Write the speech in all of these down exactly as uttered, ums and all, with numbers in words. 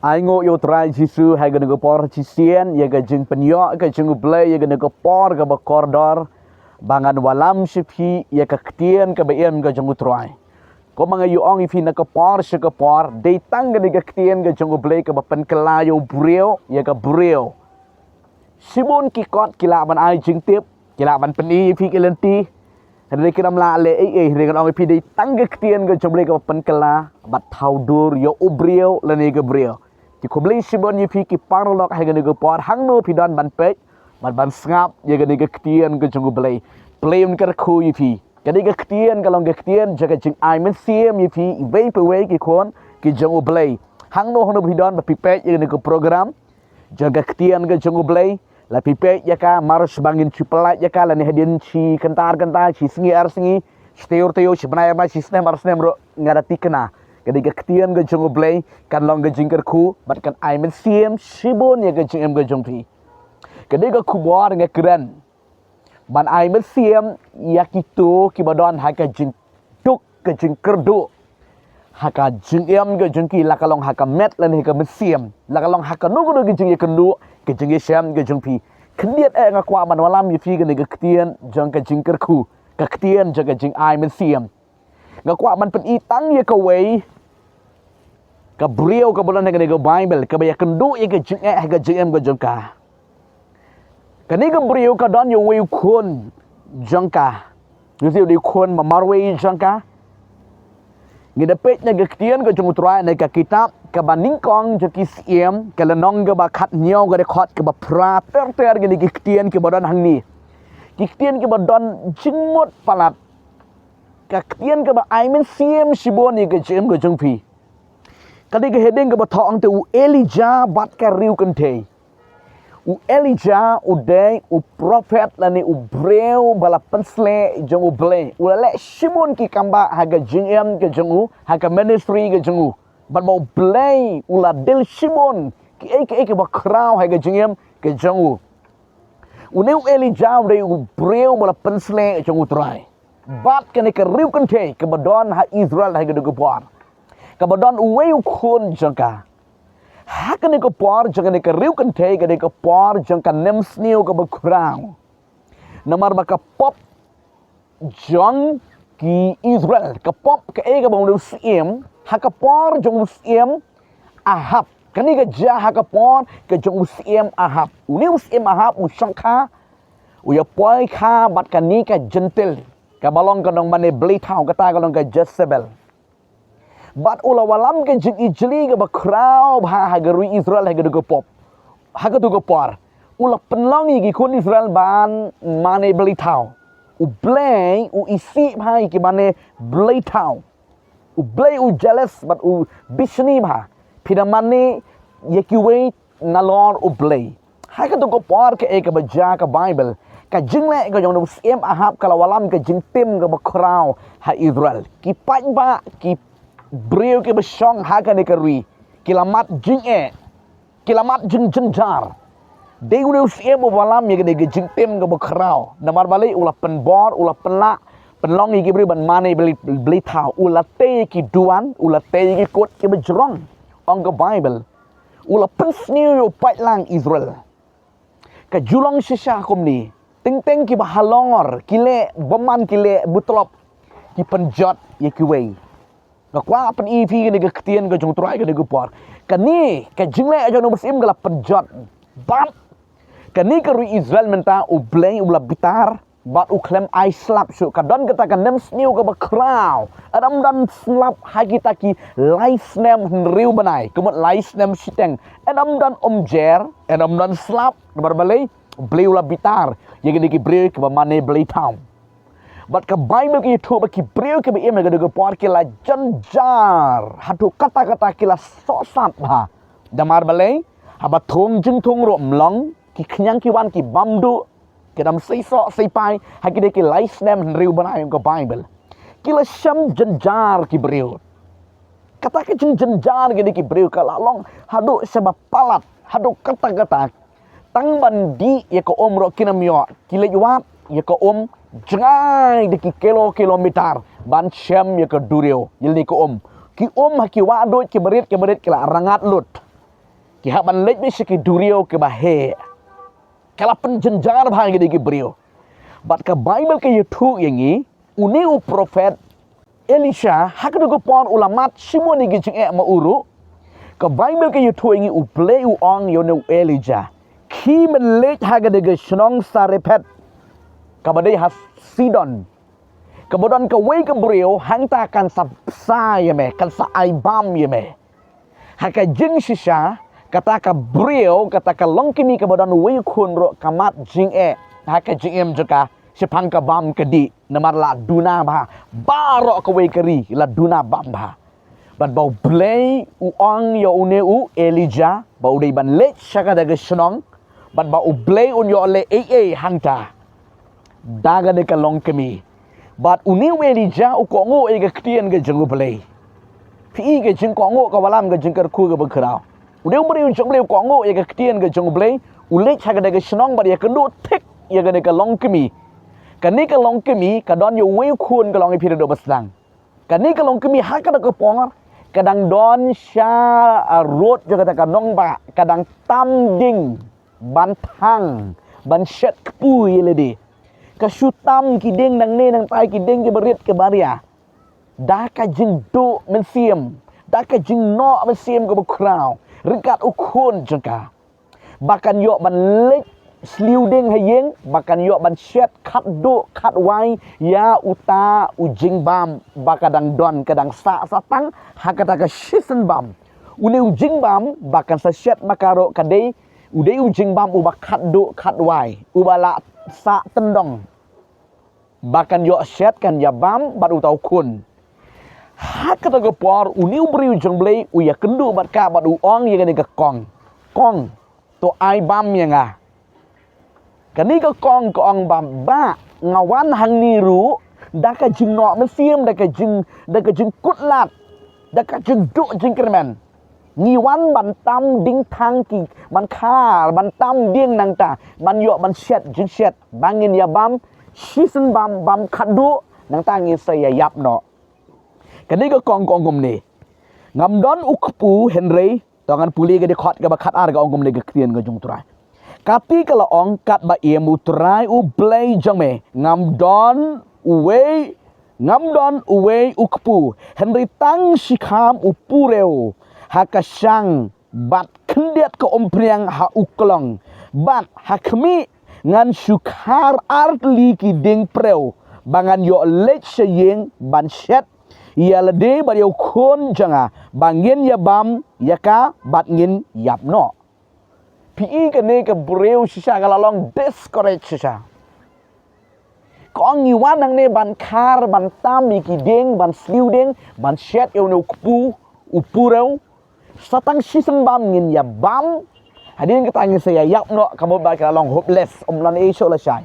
Ai nguh ïa u Trai Jisu ha kane ka por shisien, ïa ka jingpynïoh ka jong u Blei, ïa kane ka por kaba kordor, ba ngan wallam sha phi ïa ka ktien kaba im ka jong u Trai. Kumba nga ïa ong ïa phi na ka por sha ka por, dei tang kane ka ktien ka jong u Blei kaba pynkylla ïa u briew, ïa ka briew. Shibun ki kot ki lah ban ai jingtip, ki lah ban pyni ïa phi ki lynti. Hynrei kim lah leh ei ei, hynrei ngan ong ïa phi dei tang ka ktien ka jong u Blei kaba pynkylla, bad thaw dur ïa u briew lane ka briew. Ki khublei shibun ïa phi ki paralok ha kane ka por, hangno phi don ban peit, bad ban sngap ïa kane ka ktien ka jong u Blei. Blei un kyrkhu ïa phi. Kane ka ktien ka long ka ktien jong ka jingai mynsiem ïa phi, iwei pa iwei ki khun ki jong u Blei. Hangno hangno phi don ba phi peit ïa kane ka program jong ka ktien ka jong u Blei, la phi peit ïa ka, mar shwa ba ngin shu pynlait ïa ka, lane hadien shi kynta ar kynta, shi sngi ar sngi, shi taïew ar taïew, shi bnai ar bnai, shi snem ar snem ruh, nga da thikna. Kane ka ktien ka jong u Blei kan long ka jingkyrkhu, bad kan ai mynsiem shibun ïa ka jingim ka jong phi. Kane ka khubor nga kren ban ai mynsiem ïa kito kiba don ha ka jingduk, ka jingkyrduh ha ka jingim ka jong ki, la ka long ha ka met lane ha ka mynsiem, la ka long ha kano kano ka jingïakynduh, ka jingïashem ka jong phi. Khyndiat eh nga kwah ban wallam ïa phi kane ka ktien jong ka jingkyrkhu, ka ktien jong ka jingai mynsiem. Nga kwah ban pyni tang ïa kawei ka briew kaba don ha kane ka Baibl, kaba ïakynduh ïa ka jingeh ha ka jingim ka jong ka. Kane ka briew ka don ïa uwei u khun jong ka. Ngi ïohi u dei u khun ba marwei jong ka. Ngi da peit na ka ktien ka jong u Trai na ka kitab Kaba Nyngkong jong ki Syiem, ka lynnong kaba khathynñiew, ka dkhot kaba phra, ter ter kine ki ktien kiba don hangne. Ki ktien kiba don jingmut palat. Ka ktien kaba ai mynsiem shibun ïa ka jingim ka jong phi. Ka dei ka heading kaba thoh hangta u Elijah bad ka riewkynthei. U Elijah u dei u prophet lane u briew ba la pynsleh jong u Blei. U la leh shibun ki kambah ha ka jingim ka jong u, ha ka ministry ka jong u. Bad ba u Blei u la dil shibun kiei kiei kiba khraw ha ka jingim ka jong u. Une u Elijah u dei u briew ba la pynsleh jong u Trai. Bad kane ka riewkynthei kaba don ha Israel ha kane ka por, kaba don uwei u khun jong ka. Ha kane ka por jong kane ka riewkynthei, kane ka por jong ka nemsniew kaba khraw. Namar ba ka pop jong ki Israel, ka pop kaei kaba u syiem, ha ka por jong u syiem Ahab. Kane ka jia ha ka por ka jong u syiem Ahab. Une u syiem Ahab u shongkha, u ïapoi kha bad kane ka jentil, kaba long ka nongmane blei thaw, kata ka long ka Jezebel. Bad u la wallam ka jingijli kaba khraw bha ha ka ri Israel ha katu ka pop, ha katu ka por. U la pynlong ïa ki khun Israel ban mane blei thaw. U Blei u isih bha ïa ki mane blei thaw. U Blei u jealous bad u bishni bha. Phi da mane ïa kiwei nalor u Blei. Ha katu ka por kaei kaba jia ka Baibl, ka jingleh ka jong u syiem Ahab ka la wallam ka jingtim kaba khraw ha Israel. Ki paidbah, ki briew kiba shong ha kane ka ri, ki la mad jingeh, ki la mad jingjynjar. Dei une u syiem uba wallam ïa kane ka jingtim kaba khraw. Namar balei? U la pynbor, u la pynlah, pynlong ïa ki briew ban mane blei, blei thaw. U la tei ïa ki duwan, u la tei ïa ki kut kiba jrong. Ong ka Baibl, u la pynsniew ïa u paidlang Israel. Ka ju long shisha kumne. Teng teng kiba halor, ki leh bymman, ki leh butlop, ki pynjot ïa kiwei. Nga kwah pyni ïa phi kane ka ktien ka jong u Trai kane ka por. Kane ka jingleh jong u syiem ka la pynjot. Bad kane ka ri Israel mynta u Blei u la bitar bad u khlem ai slap shuh. Ka don kata ka nemsniew kaba khraw. Ym don slap ha kita ki lai snem hynriew bnai, ka mut lai snem shiteng. Ym don umjer, ym don slap. Namar balei? U Blei u la bitar ïa kine ki briew kiba mane blei thaw. Bad ka Baibl ka ïathuh ba ki briew kiba im ha katu ka por ki la jynjar haduh katta katta, ki la sohsat bha. Namar balei? Haba thung jingthung ruh ym long, ki khñiang ki wan ki bam duh, ki dang seisoh seipai ha kine ki lai snem hynriew bnai, ong ka Baibl. Ki la shem jynjar ki briew. Kata ka jingjynjar kine ki briew ka la long haduh shaba palat, haduh katta katta. Tang ban dih ïa ka um ruh kin ym ïoh, ki leit wad ïa ka um jngai da ki kilo kilometer ban shem ïa ka duriaw, ïa lade ka um. Ki um ha ki wahduid kiba rit kiba rit ki la rngat lut. Ki hap ban leit beit sha ki duriaw kiba heh. Ka la pynjynjar bha ïa ki briew. Bad ka Baibl ka ïathuh ïa ngi, une u prophet Elisha, ha kata ka por u la mad shibun ïa ki jingeh ma u ruh. Ka Baibl ka ïathuh ïa ngi, U Blei u ong ïa une u Elijah, khie men leit ha kata ka shnong Sarephath, kaba dei ha Sidon. Kaba don kawei ka briew hangta kan sa bsa ïa me, kan sa ai bam ïa me. Ha ka jingshisha, kata ka briew, kata ka longkmie kaba don uwei u khun ruh ka mad jingeh ha ka jingim jong ka shaphang ka bam ka dih, namar la duna bha. Baroh kawei ka ri la duna bam bha. Bad ba U Blei u ong ïa une u Elijah ba u dei ban leit sha kata ka shnong, bad ba U Blei un ïoh leh ei ei hangta da kane ka longkmie. Bad une u Elijah u kohnguh ïa ka ktien ka jong U Blei. Phi i ka jingkohnguh ka wallam ka jingkyrkhu kaba khraw. Une u briew jong U Blei u kohnguh ïa ka ktien ka jong U Blei, u leit ha kane ka shnong bad ïakynduh thik ïa kane ka longkmie. Kane ka longkmie ka don ïa uwei u khun, ka long ïa phi da u ba sdang. Kane ka longkmie ha kata ka por ka dang don sha, ah, rud jong kata ka nongbah, ka dang tam ding ban thang, ban shet kpu ïa lade. Ka shu tam ki dieng nangne nangtai, ki dieng kiba rit kiba ria. Da ka jingduh mynsiem, da ka jingnoh mynsiem kaba khraw ryngkat u khun jong ka, ba kan ïoh ban leit sliew dieng ha ïing, ba kan ïoh ban shet khatduh khatwai ïa uta u jingbam ba ka dang don, ka dang sah sa tang ha kata ka shisien bam. Une u jingbam ba kan sa shet ma ka ruh ka dei, u dei u jingbam uba khatduh khatwai, uba la sah tyndong, ba kan ïoh shet, kan ïa bam bad uta u khun. Ha kata ka por une u briew jong U Blei u ïakynduh bad ka bad u ong ïa kane ka kong, "Kong, to ai bam ïa nga." Kane ka kong ka ong, "Bah, bah, nga wan hangne ruh da ka jingnoh mynsiem, da ka jing, da ka jingkut lad, da ka jingduh jingkyrmen. Ngi wan ban tam dieng thang ki, ban khar, ban tam dieng nangta, ban ïoh ban shet jingshet ba ngin ïa bam, shisien bam, bam khatduh, nangta ngin sa ïa ïap noh." Kane ka kong ka ong kumne, "Ngam don u kpu, hynrei," to ngan pule ka dkhot kaba khatar, ka ong kumne ka ktien ka jong U Trai. Kata ka la ong, "Katba im U Trai U Blei jong me, ngam don uwei, ngam don uwei u kpu, hynrei tang shi kham u purew ha ka shang, bad khyndiat ka umphniang ha u klong, bad ha khmih, ngan shu khar artylli ki dieng prew, ba ngan ïoh leit sha ïing ban shet ïa lade bad ïa u khun jong nga, ba ngin ïa bam ïa ka bad ngin ïap noh." Phi i, kane ka briew shisha ka la long discourage shisha. Ka ong, "Ngi wan hangne ban khar, ban tam ïa ki dieng, ban sliew dieng, ban shet ïa une u kpu u purew. Sa tang shisien bam ngin ïa bam. Hadien kata ngin sa ïa ïap noh." Ka mut ba ka la long hopeless, ym don ei ei shuh lashai.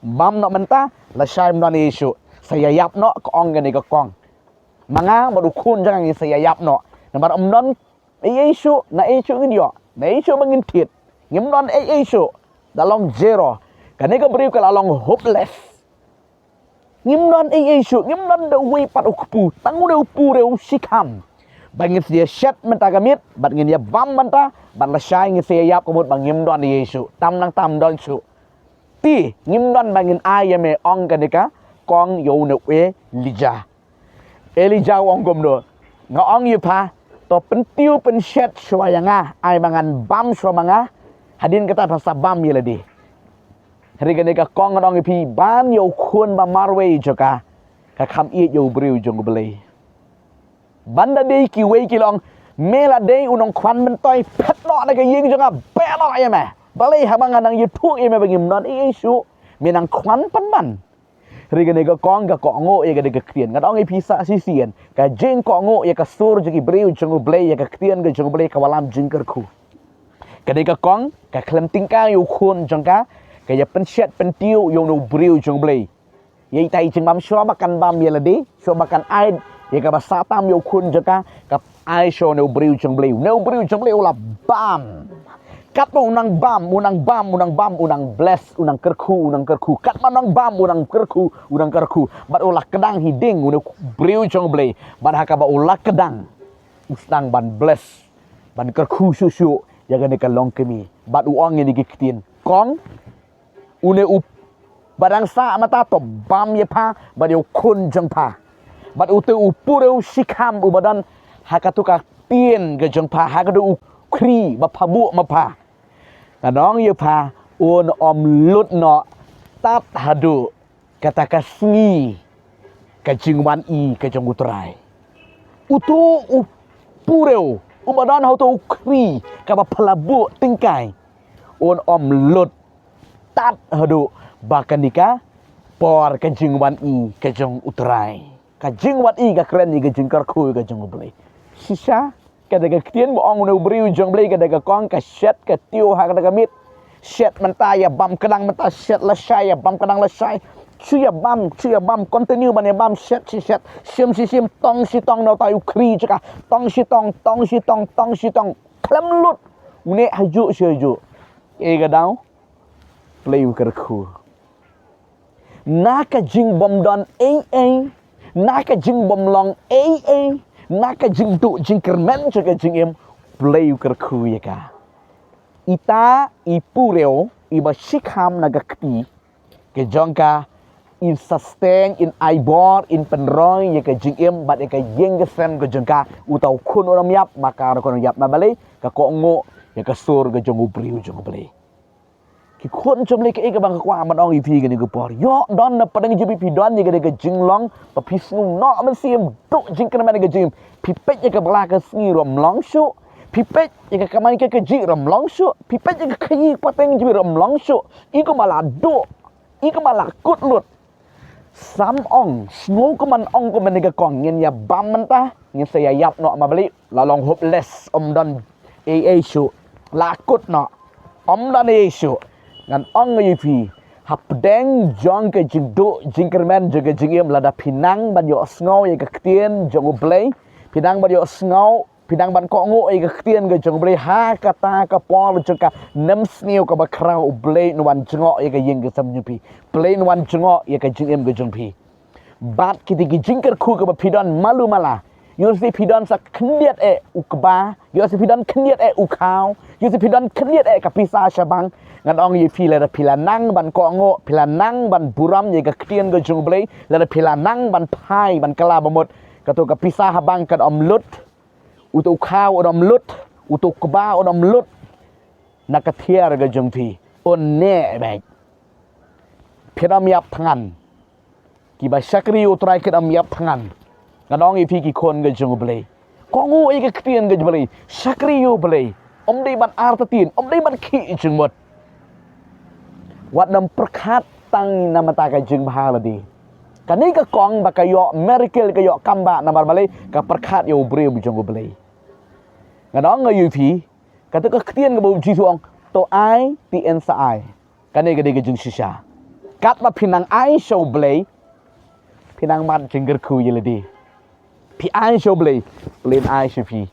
Bam noh mynta, lashai ym don ei ei shuh. Sa ïa ïap noh, ka ong kane ka kong. Ma nga bad u khun jong nga ngin sa ïa ïap noh. Namar ym don ei ei shuh, na ei ei shuh ngin ïoh, na ei ei shuh ba ngin thied. Ngim don ei ei shuh. Da long zero. Kane ka briew ka la long hopeless. Ngim don ei ei shuh, ngim don da uwei pat u kpu, tang une u purew shi kham. Ba ngin sa ïa shet mynta ka miet, bad ngin ïa bam mynta, bad lashai ngin sa ïa ïap, ka mut ba ngim don ei ei shuh. Tam nangta ym don shuh. Te ngim don ba ngin ai ïa me, ong kane ka kong ïa une u Elijah. Elijah u ong kumno? Nga ong ïa pha, to pyntiew pynshet shuwa ïa nga, ai ba ngan bam shuwa ma nga, hadien kata phan sa bam ïa lade. Hynrei kane ka kong, ngan ong ïa phi, ban ïa u khun ba marwei jong ka, ka kham ïeit ïa u briew jong U Blei. Ban da dei kiwei ki la ong, me la dei u nongkhwan myntoi, phet noh na ka ïing jong nga, beh noh ïa me. Balei haba nga nang ïathuh ïa me ba ngim don ei ei shuh, me nang khwan pynban. Hynrei kane ka kong ka kohnguh ïa kane ka ktien. Ngan ong ïa phi sa shisien, ka jingkohnguh ïa ka sur jong ki briew jong U Blei, ïa ka ktien ka jong U Blei, ka wallam jingkyrkhu. Kane ka kong ka khlem tyngkai ïa u khun jong ka, ka ïa pynshet pyntiew ïa une u briew jong U Blei. Ïa itai i jingbam, shuwa ba kan bam ïa lade, shuwa ba kan ai ïa kaba sah tam ïa u khun jong ka, ka ai shuwa une u briew jong U Blei. Une u briew jong U Blei u la bam. Katba u nang bam, u nang bam, u nang bam, u nang bless, u nang kyrkhu, u nang kyrkhu. Katba u nang bam, u nang kyrkhu, u nang kyrkhu. Bad u la kdang hi dieng une u briew jong U Blei. Bad ha kaba u la kdang, u sdang ban bless, ban kyrkhu shuh shuh ïa kane ka longkmie. Bad u ong ïa kine ki ktien, kong, une u ba dang sah mynta to bam ïa pha bad ïa u khun jong pha. Bad uto u pureu shikham uba don ha kato ka ktien ka jong pha, ha kato u khri ba pha buh ma pha, ngan ong ïa pha, un ym lut noh tad haduh kata ka sngi ka jingwan-i ka jong U Trai. Uto u pureu uba don ha uto u khri kaba pha la buh tyngkai, un ym lut tad haduh ba kane ka por ka jingwan-i ka jong U Trai. Ka jingwan-i ka kren ïa ka jingkyrkhu ka jong U Blei. Shisha, kata ka ktien ba ong une u briew jong U Blei, kata ka kong, ka shet ka tiew ha kata ka miet. Shet mynta ïa bam kdang, mynta shet lashai ïa bam kdang lashai. Shu ïa bam, shu ïa bam, continue ban ïa bam, shet shi shet, shim shi shim, tong shi tong, na utai u khri jong ka. Tong shi tong, tong shi tong, tong shi tong. Khlem lut. Une hajuh shi hajuh. Ei ka daw. Blei u kyrkhu. Na ka jingbym don ei ei, na ka jingbym long ei ei, na ka jingduh jingkyrmen jong ka jingim, Blei u kyrkhu ïa ka. Ita i pureu iba shikham na ka kti ka jong ka, in sustain, in ai bor, in pynroi ïa ka jingim bad ïa ka ïing ka sem ka jong ka. Uta u khun un ym ïap, ma ka ruh kan ym ïap, namar balei? Ka kohnguh ïa ka sur ka jong u briew jong U Blei. Ki khun jong U Blei, kaei kaba nga kwah ban ong ïa phi kane ka por. Ïoh don na pdeng jong phi, phi don ïa kane ka jinglong ba phi sngew noh mynsiem, duh jingkyrmen ïa ka jingim. Phi peit ïa ka bala ka sngi ruh ym long shuh. Phi peit ïa ka kamai ka kajih ruh ym long shuh. Phi peit ïa ka khaïi pateng jong phi ruh ym long shuh. I kumba la duh, i kumba la kut lut. Sam ong, sngew kumban ong kumne ka kong, ngin ïa bam mynta, ngin sa ïa ïap noh, namar balei? La long hopeless, ym don ei ei shuh. La kut noh, ym don ei ei shuh. Ngan ong ïa phi, hapdeng jong ka jingduh jingkyrmen jong ka jingim, lada phi nang ban ïohsngew ïa ka ktien jong U Blei, phi nang ban ïohsngew, phi nang ban kohnguh ïa ka ktien ka jong U Blei, ha kata ka por jong ka nemsniew kaba khraw, U Blei un wan jngoh ïa ka ïing ka sem jong phi. U Blei un wan jngoh ïa ka jingim ka jong phi. Bad kita ki jingkyrkhu kaba phi don malu mala, ïoh lehse phi don sa khyndiat eh u kba, ïoh lehse phi don khyndiat eh u khaw, ïoh lehse phi don khyndiat eh ka pisa sha bank. Ngan ong ïa phi, lada phi la nang ban kohnguh, phi la nang ban burom ïa ka ktien ka jong U Blei, lada phi la nang ban phai ban kylla ba mut, kato ka pisa ha bank kan ym lut. Uto u khaw un ym lut, uto u kba un ym lut na ka thiar ka jong phi. Un neh beit. Phin ym ïap thngan. Kiba shakri ïa U Trai kin ym ïap thngan. Ngan ong ïa phi ki khun ka jong U Blei, kohnguh ïa ka ktien ka jong U Blei. Shakri ïa U Blei. Ym dei ban artatien, ym dei ban khih jingmut. Wat nym pyrkhat tang na ka bynta ka jingbha lade. Kane ka kong ba ka ïoh miracle, ka ïoh kambah, namar balei? Ka pyrkhat ïa u briew jong U Blei. Ngan ong ïa phi, kato ka ktien kaba u Jisu u ong, to ai, te yn sa ai. Kane ka dei ka jingshisha. Katba phi nang ai sha U Blei, phi nang mad jingkyrkhu ïa lade. Phi ai sha U Blei, U Blei un ai sha phi.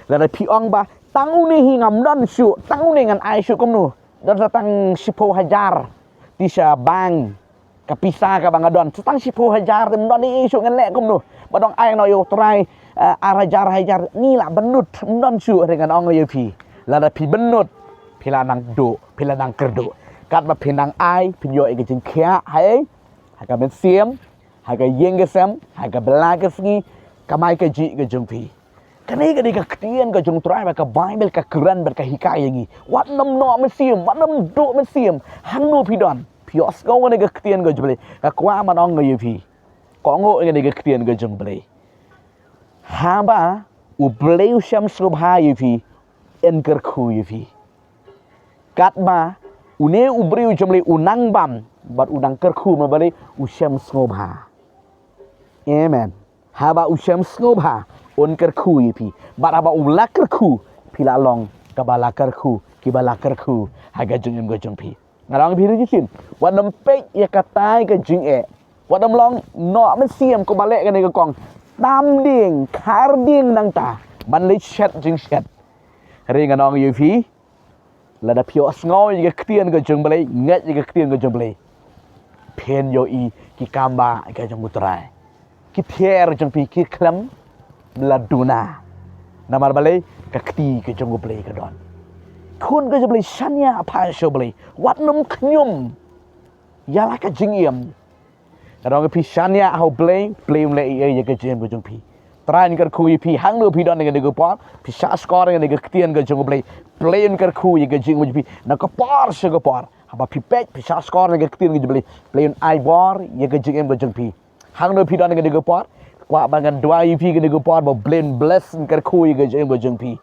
Lada phi ong ba, tang une hi ngam don shuh, tang une ngan ai shuh kumno? Don sa tang shiphew hajar te sha bank, ka pisa kaba nga don, sa tang shiphew hajar te ym don ei ei shuh, ngan leh kumno? Ba dang ai noh ïa U Trai, eh, ar hajar hajar, ngi lah bynnud, ym don shuh. Hynrei ngan ong ïa phi, lada phi bynnud, phi la nang duh, phi la nang kyrduh. Katba phi nang ai, phin ïoh ïa ka jingkhiah, ha ei? Ha ka mynsiem, ha ka ïing ka sem, ha ka bala ka sngi, kamai kajih ka jong phi. Kane ka dei ka ktien ka jong U Trai ba ka Baibl ka kren bad ka hikai ïa ngi. Wat nym noh mynsiem, wat nym duh mynsiem. Hangno phi don, phi ïohsngew kane ka ktien ka jong U Blei. Nga kwah ban ong ïa phi, kohnguh ïa kane ka ktien ka jong U Blei. Haba U Blei u shem sngewbha ïa phi, yn kyrkhu ïa phi. Katba une u briew jong U Blei u nang bam bad u nang kyrkhu, namar balei? U shem sngewbha. Amen. Haba u shem sngewbha, un kyrkhu ïa phi. Bad haba u la kyrkhu, phi la long kaba la kyrkhu, kiba la kyrkhu ha ka jingim ka jong phi. Nga ong ïa phi ruh shisien, wat nym peit ïa katai ka jingeh. Wat nym long noh mynsiem kumba leh kane ka kong. Tam dieng, khar dieng nangta ban leit shet jingshet. Hynrei ngan ong ïa phi, lada phi ïohsngew ïa ka ktien ka jong U Blei, ngeit ïa ka ktien ka jong U Blei, phin ïohi ki kambah ka jong U Trai. Ki thiar jong phi ki khlem la duna. Namar balei? Ka kti ka jong U Blei ka don. khun ka jong U Blei, shaniah phai sha U Blei. Wat nym khñium ïa la ka jingim. Ka dang phi shaniah ha U Blei, Blei un leh ei ei ïa ka jingim ka jong phi. Trai un kyrkhu ïa phi, hangno phi don ha kane ka por, phi shah shkor ha kane ka ktien ka jong U Blei. Blei un kyrkhu ïa ka jingim ka jong phi na ka por sha ka por. Haba phi peit, phi shah shkor ha kane ka ktien ka jong U Blei, Blei un ai bor ïa ka jingim ka jong phi. Hangno phi don ha kane ka por, kwah ba ngan duwai ïa phi ha kane ka por, ba Blei un bless, un kyrkhu ïa ka jingim ka jong phi.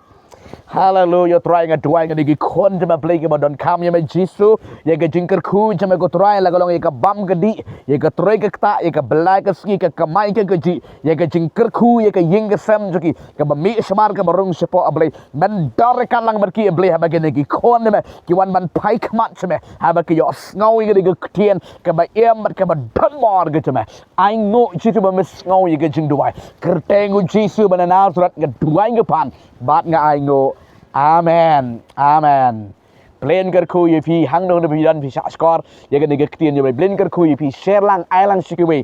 Haleluya, Trai, nga duwai ïa kine ki khun jong me, Blei, kiba donkam ïa me Jisu, ïa ka jingkyrkhu jong me, ko Trai, la ka long ïa ka bam ka dih, ïa ka trei ka ktah, ïa ka blai ka sngi, ka kamai ka kajih, ïa ka jingkyrkhu, ïa ka ïing ka sem jong ki, kaba mih sumar, kaba rung shapoh, A Blei. Men dor ïa ka lang bad ki, A Blei, haba kine ki khun jong me ki wan ban phai khmat sha me, haba ki ïohsngew ïa kane ka ktien kaba im bad kaba donbor ka jong me. Ainguh Jisu ba me sngew ïa ka jingduwai. Kyrteng U Jisu ba na Nasareth nga duwai, nga pan bad nga ainguh. Amen. Amen. Blei un kyrkhu ïa phi, hangno hangno phi don, phi shah shkor ïa kane ka ktien jong U Blei, Blei un kyrkhu ïa phi. Share lang, ai lang sha kiwei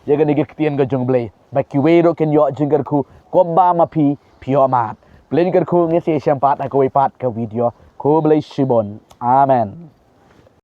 ïa kane ka ktien ka jong U Blei, ba kiwei ruh kin ïoh jingkyrkhu kumba ma phi phi ïoh mad. Blei un kyrkhu, ngin sa ïashem pat ha kawei pat ka video. Khublei shibun. Amen.